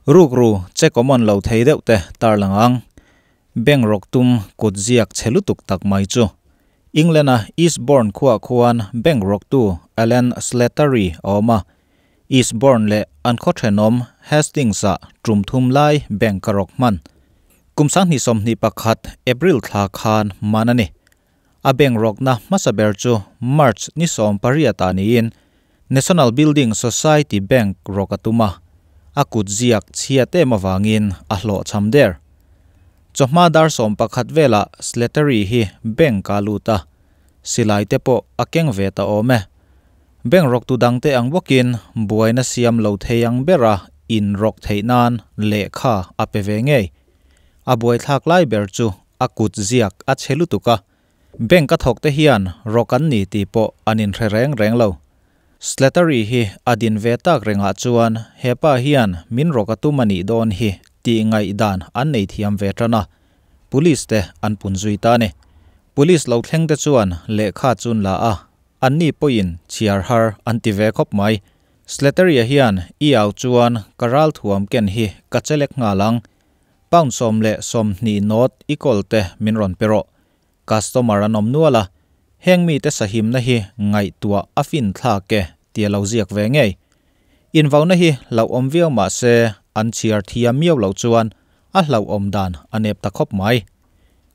Rukru che common lo thei deuh te tarlang ang. Bank rawk tum kut ziak chhe lutuk tak mai chu. England a Eastbourne khuaah khuan bank rawktu Alan Slattery a awm a. Eastbourne leh an khaw thenawm Hastings ah tum thum lai bank a rawk hman. Kum 2021 April thla khan man a ni. A bank rawkna hmasa ber chu March ni 18 ah niin National Building Society Bank rawk a tum a, a kut ziak chhiat em avangin a hlawhchham der. Chawhma dar 11 velah Slattery hi bank a lut a, silai te pawh a keng ve ta awm e. Bank rawktu dangte ang bawkin buaina siam lo thei ang bera in rawk theih nan lehkha a pe ve ngei. A buaithlak lai ber chu a kut ziak a chhe lutuk a, bank a thawk te hian rawk an ni tih pawh an inhre reng reng lo. Slattery hi a din ve tak rengah chuan hepa hian min rawk a tum a nih dawn hi tih ngaihdan an nei thiam ve tan a, police te an pun zui ta a ni. Police lo thleng te chuan lehkha chun la a, an ni pawhin chhiar har an ti ve khawp mai. Slattery-a hian i au chuan ka ral thuam ken hi ka chelek nghal ang, pound 10 le 20 note i kawl te min rawn pe rawh. Customer an awm nual a, heng mite sahimna hi ngaihtuah a fin thlak e tia lo ziak ve ngei. Invauna hi hlauhawm viau mah se an chhiar thiam miau loh chuan a hlauhawm dan a nep ta khawp mai.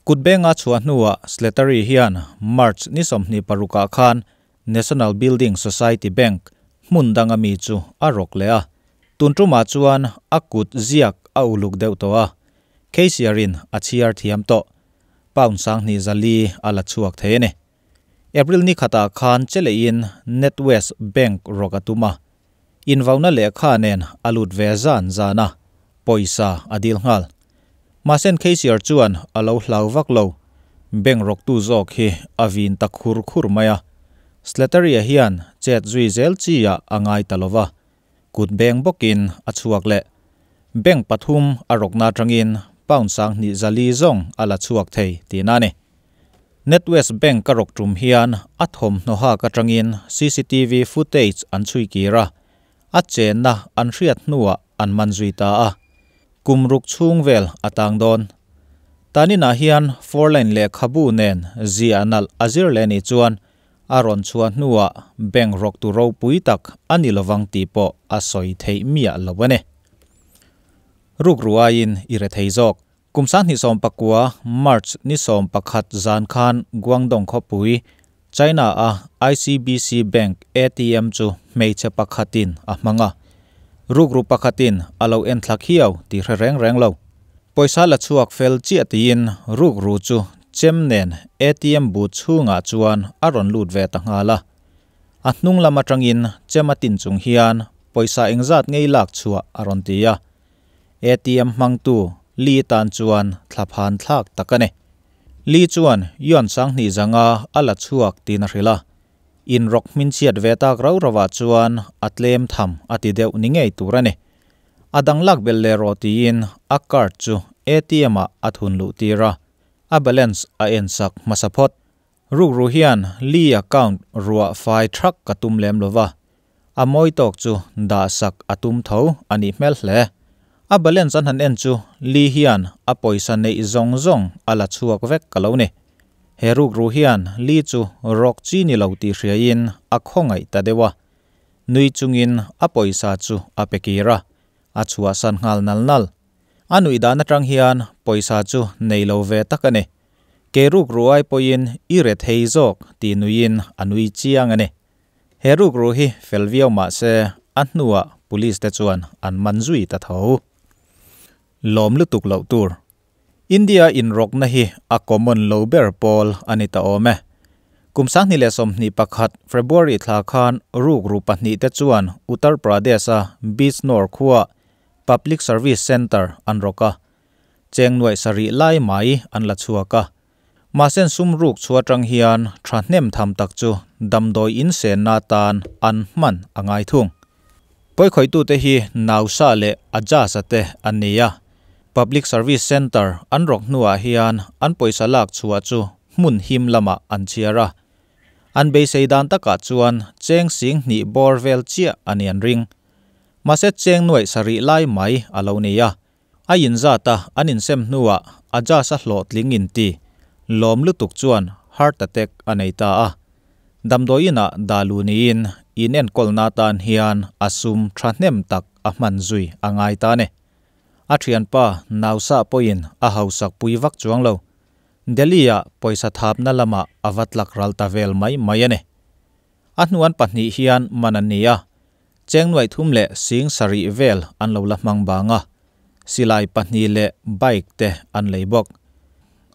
Kut benga chhuah hnuah Slattery hian March ni 26 ah khan National Building Society Bank hmun danga mi chu a rawk leh a. Tun tumah chuan a kut ziak a uluk deuh tawh a, cashier-in a chhiar thiam tawh. Pound 2400 a la chhuak thei a ni. April ni khatah khan cheleiin NatWest Bank rawk a tum a, invauna lehkha nen a lut ve zan zan a, pawisa a dil nghal. Mahse cashier chuan a lo hlau vak lo. Bank rawktu zawk hi a vin ta khur khur mai a. Slattery-a hian chet zui zel chi ah a ngai ta lova, kut beng bawkin a chhuak leh. Bank pathum a rawkna atangin pound 2400 zawng a la chhuak thei tihna a ni. NatWest Bank a rawk tum hian a thawmhnaw hak atangin CCTV footage an chhui kir a, a chenna an hriat hnuah an man zui ta a. Kum ruk chhung vel a tang dawn. Taninah hian four line lehkhabu nen ziah nalh a zir leh nih chuan a rawn chhuah hnuah bank rawktu ropui tak a ni lovang tih pawh a sawi theih miah lo a ni. Rukru aiin i re thei zawk. Kum 2019 March ni 11 zan khan Guangdong khawpui China a ICBC Bank ATM chu hmeichhe pakhatin a hmang a. Rukru pakhatin a lo en thla khiau tih hre reng reng lo. Pawisa la chhuak fel chiah tiin rukru chu chem nen ATM booth chhungah chuan a rawn lut ve ta nghal a. A hnung lam atangin chem a tin chung hian pawisa engzat ngei lak chhuah a rawn ti a. ATM hmangtu Li tan chuan thlaphan thlak tak a ni. Li chuan yuan 2500 a la chhuak tiin a hrilh a. In rawk hmin chhiat ve tak rau rawah chuan a tlem tham a ti deuh ni ngei tur a ni. A dang lak bel leh rawh tiin a card chu ATM ah a thun luh tir a, a balance a en sak hmasa phawt. Rukru hian Li account ruah fai thak ka tum lem lova, a mawi tawk chu dah sak a tum tho a nih hmel hle. A balance an han en chu Li hian a pawisa neih zawng zawng a la chhuak vek ka lo ni. He rukru hian Li chu rawk chi ni lo tih hriain a khawngaih ta deuh a. Nui chungin a pawisa chu a pe kir a, a chhuahsan nghal nal nal. A nuih dan atang hian pawisa chu nei lo ve tak a ni. Ke rukru ai pawhin i re thei zawk tih nuiin a nui chiang a ni. He rukru hi fel viau mah se a hnuah police te chuan an man zui ta tho. Lawm lutuk loh tur. India inrawkna hi a common lo ber pawl a ni ta awm e. Kum 2021 February thla khan rukru pahnih te chuan Uttar Pradesh a Bijnor khuaa Public Service Centre an rawk a, cheng 700 lai mai an la chhuak a. Mahse sum ruk chu atang hian thahnem tham tak chu damdawi in senna tan an hman a ngai thung. Pawikhawihtute hi Nausa leh Ajaz-a te an ni a. Public Service Centre an rawk hnuah hian an pawisa lak chhuah chu hmun him lamah an chhiar a. An beisei dan takah chuan cheng 2000 bawr vel chiah a ni an ring. Mahse cheng nuaih sarih lai mai a lo ni a. A inzata an insem hnuah Ajaz a hlawhtling inti lawm lutuk chuan heart attack a nei ta a. Damdawiinah dah luh niin inenkawlna atan hian a sum thahnem tak a hman zui a ngai ta a ni. A thianpa Nausa pawhin a hausak pui vak chuang lo. Delhi-ah pawisa thapna lamah a va tlak ral ta vel mai mai a ni. A hnuan pahnih hian man an ni a, cheng nuaih thum leh sing sarih vel an lo la hmang bang a, silai pahnih leh bike te an lei bawk.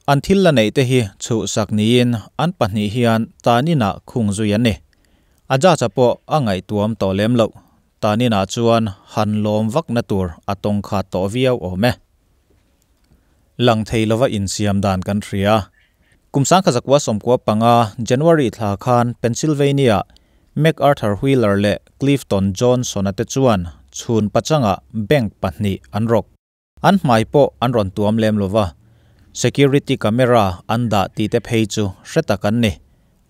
An thil la neih te hi chhuhsak niin an pahnih hian taninah khung zui an ni. A judge-a pawh a ngaihtuam tawh lem loh. Taninah chuan han lawm vakna tur a tawng khat tawh viau awm e. Lang thei lova insiam dan kan hria. Kum 1995 January thla khan Pennsylvania MacArthur Wheeler leh Clifton Johnson-a te chuan chhun pachangah bank pahnih an rawk. An hmai pawh an rawn tuam lem lo va, security camera an dah tih te phei chu hre tak an ni.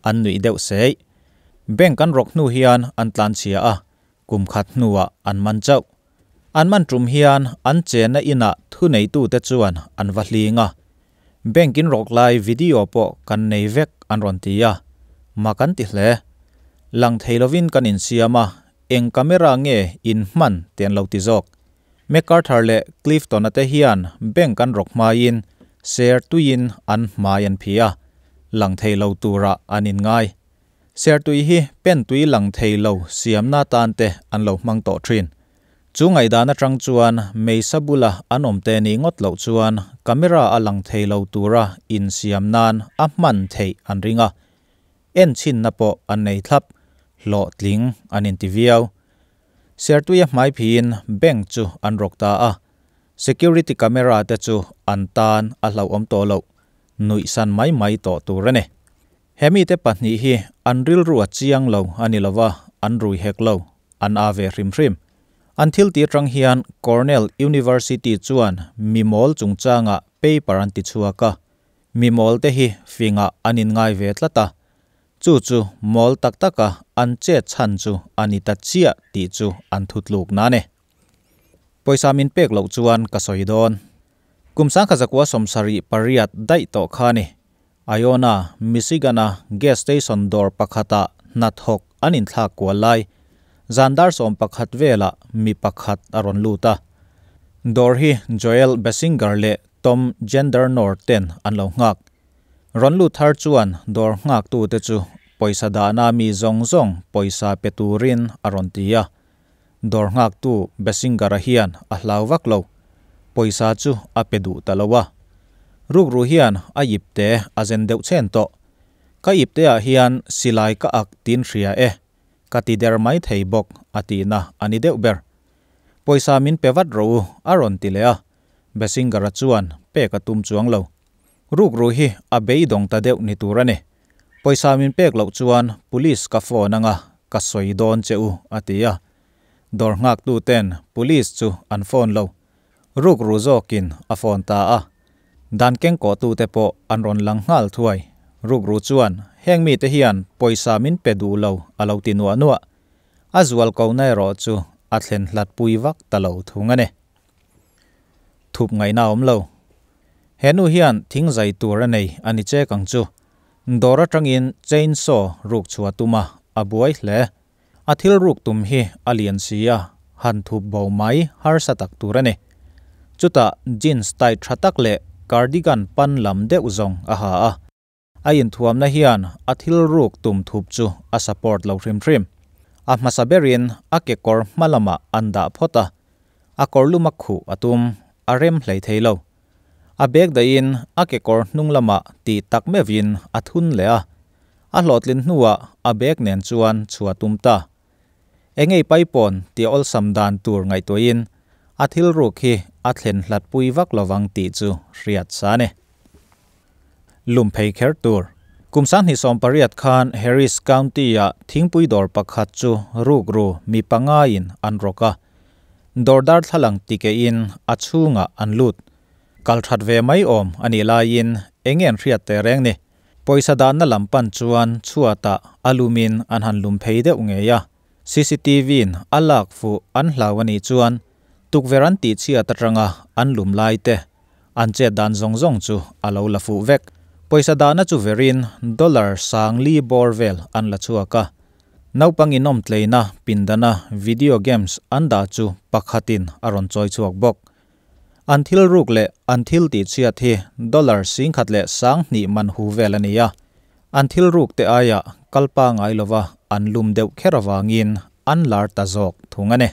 An nuih deuh sei. Bank an rawk hnu hian an tlanchhia a, kum khat hnuah an man chauh. An man tum hian an chenna inah thuneitute chuan an va hling a. Bank in rawk lai video pawh kan nei vek an rawn ti a, mak an ti hle. Lang thei lovin kan insiam a, eng camera nge in hman ti an lo ti zawk. MacArthur leh Clifton-a te hian bank an rawk hmaiin ser tuiin an hmai an phi a, lang thei lo turah an inngai. Ser tui hi pen tui lang thei lo siamna tan te an lo hmang tawh thin. Chu ngaihdan atang chuan meisa bula an awm te ni ngawt loh chuan camera a lang thei lo tura insiam nan a hman theih an ring a. En chhinna pawh an nei thlap, hlawhtling an inti viau. Sertuia hmai phiin bank chu an rawk ta a, security camera te chu an tan a hlauhawm tawh loh, nuihsan mai mai tawh tur a ni. He mite pahnih hi an rilru a chiang lo a ni lova, an rui hek lo, an a ve hrim hrim. An thil tih atang hian Cornell University chuan mimawl chungchangah paper an ti chhuak a, mimawl te hi fingah an inngai ve tlat a, Chu chu mawl tak taka an chet chhan chu a ni ta chiah tih chu an thutluk na a ni. Pawisa min pek loh chuan ka sawi dawn. Kum 1978 daih tawh kha a ni. Iona, Michigan-a gas station dawr pakhata hnathawk an inthlak kual lai, zan dar 11 velah mi pakhat a rawn lut a. Dawr hi Joel Basinger leh Tom Gendernor ten an lo nghak. Rawn lut thar chuan dawr nghaktute chu pawisa dahna mi zawng zawng pawisa pe turin a rawn ti a. Dawr nghaktu Basinger-a hian a hlau vak lo. Pawisa chu a pe duh ta lo a. Rukru hian a ipte a zen deuh chhen tawh. Ka ipteah hian silai ka ak tin hria e, ka ti der mai thei bawk a tihna a ni deuh ber. Pawisa min pe vat rawh u a rawn ti leh a. Basinger-a chuan pek a tum chuang lo. Rukru hi a beidawng ta deuh ni tur a ni. Pawisa min pek loh chuan police ka phone anga ka sawi dawn che u a ti a. Dawr nghaktu ten police chu an phone lo. Rukru zawkin a phone ta a. Dan kengkawhtu te pawh an rawn lang nghal thuai. Rukru chuan heng mite hian pawisa min pe duh lo a lo ti nuah nuah. A zual ko na erawh chu a thlen hlat pui vak ta lo thung a ni. Thup ngaihna a awm lo. He nu hian thing zai tur a nei a ni chek ang chu. Dawr atangin chainsaw ruk chhuah tum a, a buai hle. A thil ruk tum hi a lian si a, han thup bo mai harsa tak tur a ni. Chutah jeans tight tha tak leh cardigan pan lam deuh zawng a ha a. A inthuamna hian a thil ruk tum thup chu a support lo hrim hrim. A hmasa berin a kekawr hma lamah an dah phawt a, a kawr lum a khuh a tum, a rem hlei thei lo. A bag dahin a kekawr hnung lamah tih tak meuhin a thun leh a, a hlawhtlin hnuah a bag nen chuan chhuah tum ta. Engei paipawn tih awlsam dan tur ngaihtuahin a thil ruk hi a thlen hlat pui vak lovang tih chu hriat sa a ni. Lum phei kher tur. Kum 2018 khan Harris County-ah thingpui dawr pakhat chu rukru mi pangaiin an rawk a. Dawr darthlalang tikehin a chhungah an lut. Kal that ve mai awm a nih laiin enge an hriat teh reng ni. Pawisa danna lam pan chuan chhuatah a lumin an han lum phei deuh ngei a. CCTV-in a lak fuh an hlau a nih chuan tukverh an tihchhiat atanga an lum lai te, an chet dan zawng zawng chu a lo la fuh vek. Pawisa dahna chu verin dollar 4000 bawr vel an la chhuak a. Naupang inawm tleina pindana video games an dah chu pakhatin a rawn chawi chhuak bawk. An thil ruk leh an thil tihchhiat hi dollar 10,200 man hu vel a ni a. An thil ruk te aia kal pangai lova an lum deuh kher avangin an lar ta zawk thung a ni.